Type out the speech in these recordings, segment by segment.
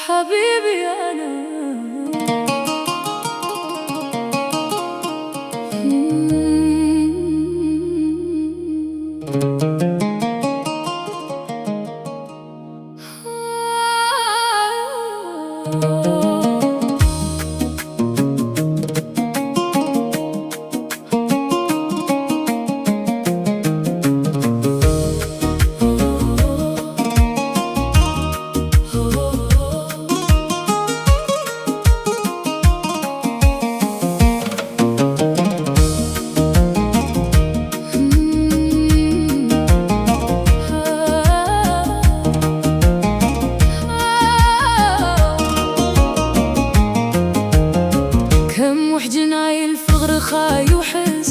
حبيبي أنا. ከም ውሕጅ ናይል ፍቕርኻ ይውሕዝ፣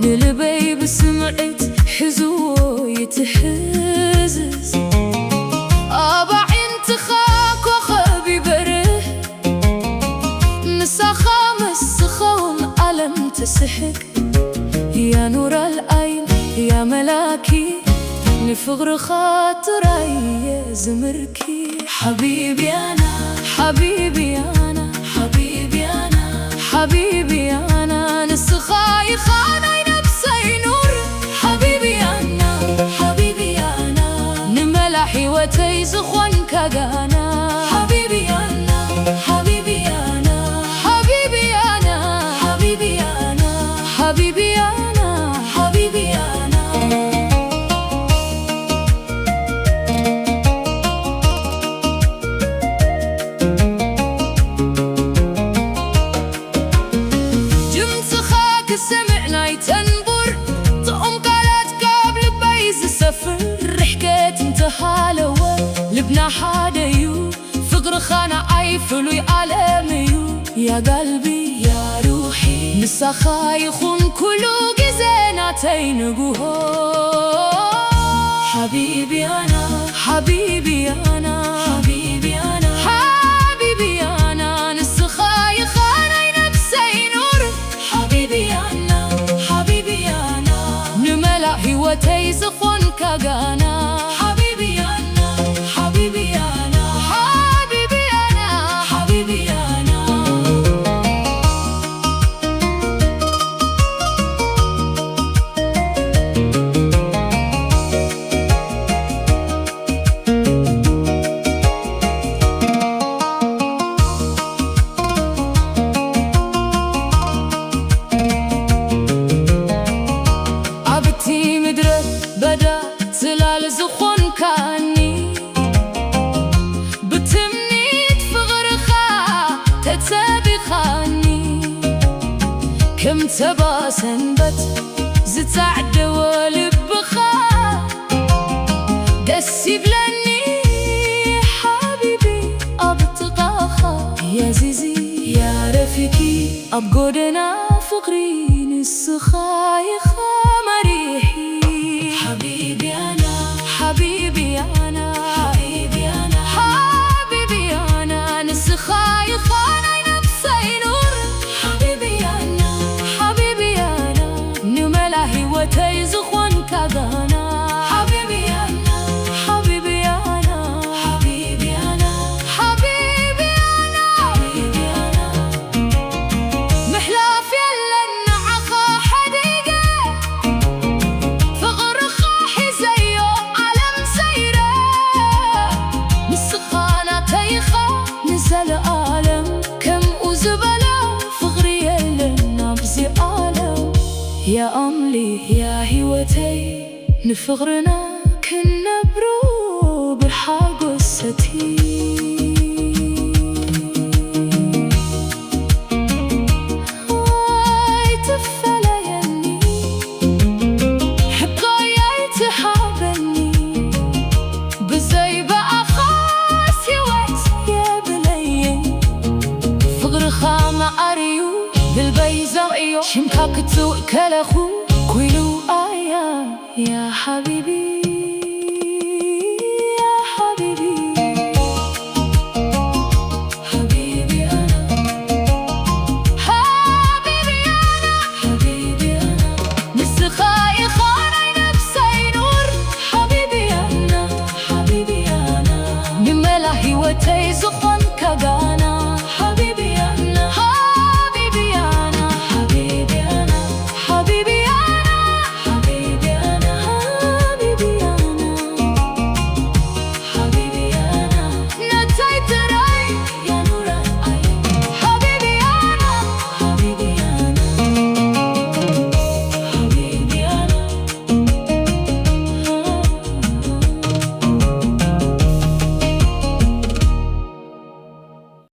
ንልበይ ብስምዒት ሒዝዎ ይትሕዝዝ። ኣብ ኣዒንትኻ ኮኸብ ይበርህ፣ ምሳኻ ምስ ዝኸውን ዓለም ትስሕቅ። يا نور العين يا ملاكي، ንፍቕርኻ ጥራይ እየ ዝምርኪ። حبيبي أنا، حبيبي أنا، حبيبي أنا، حبيبي أنا، ንስኻ ኢኻ ናይ ነብሰይ ኑር። حبيبي أنا، حبيبي أنا، ንመላ ህይወተይ ዝኾንካ ጋና። حبيبي أنا، حبيبي أنا، حبيبي أنا، حبيبي أنا، حبيبي أنا، حبيبي أنا. ድምፅኻ ክሰምዕ ናይ ተንቡር፣ ጥዑም ቃላት ካብ ልበይ ዝሰፍር፣ ርሕቀት እንተሃለወ ልብና ሓደ እዩ፣ ፍቕርኻ ንዓይ ፍሉይ ዓለም እዩ። يا قلبي يا روحي፣ ምሳኻ ይኹን ኩሉ ግዜ ናተይ ንግሆ። حبيبي أنا، حبيبي أنا، حبيبي أنا، حبيبي أنا، ንስኻ ኢኻ ናይ ነብሰይ ኑር። حبيبي أنا، حبيبي أنا، ንመላእ ህይወተይ ዝኾንካ ጋና። حبيبي أنا، حبيبي أنا، حبيبي أنا، حبيبي أنا. ኣብቲ ምድረ በዳ ጽላል ዝኾንካኒ፣ ብትምኒት ፍቕርኻ ተጸቢኻኒ፣ ከም ተባ ሰንበት ዝጻዕደወ ልብኻ ደስ ይብለኒ ሓቢቢ ኣብ ጥቓኻ። ያ ዚዚ ያ ረፊቂ ኣብ ጎደና ፍቕሪ ንስኻ ኢኻ መሪሒ። حبيبي أنا، حبيبي أنا، حبيبي أنا، حبيبي أنا، ንስኻ ኢኻ ናይ ነብሰይ ኑር። حبيبي أنا، حبيبي أنا، ንመላ ህይወተይ ዝኾንካ ጋና። حبيبي أنا، حبيبي أنا، حبيبي أنا، حبيبي أنا، حبيبي أنا. ምሕላፍ የለን ንዓኻ ሓዲገ፣ ፍቕርኻ ሒዘዮ ዓለም ዘይረ። ንስኻ ናተይ ኢኻ ንዘለኣለም፣ ከምኡ ዝበለ ፍቕሪ የለን ኣብዚ ዓለም። ያ ኣምሊ ያ ህይወተይ፣ ንፍቕርና ክንነብሮ ብሓጎስ ሰቲ። ኣይትፈለየኒ፣ ሕቆይ ኣይትሃበኒ፣ ብዘይ ብኣኻስ ህይወት የብለይን። ፍቕርኻ መዓር እዩ፣ ብልበይ ዘርእዮ፣ ሽምካ ክትውእ ከለኹ፣ ኩሉ ኣያ። يا حبيبي، يا حبيبي، حبيبي أنا، حبيبي أنا، حبيبي أنا، ንስኻ ኢኻ ናይ ነብሰይ ኑር። حبيبي أنا، ተይ ዝኾ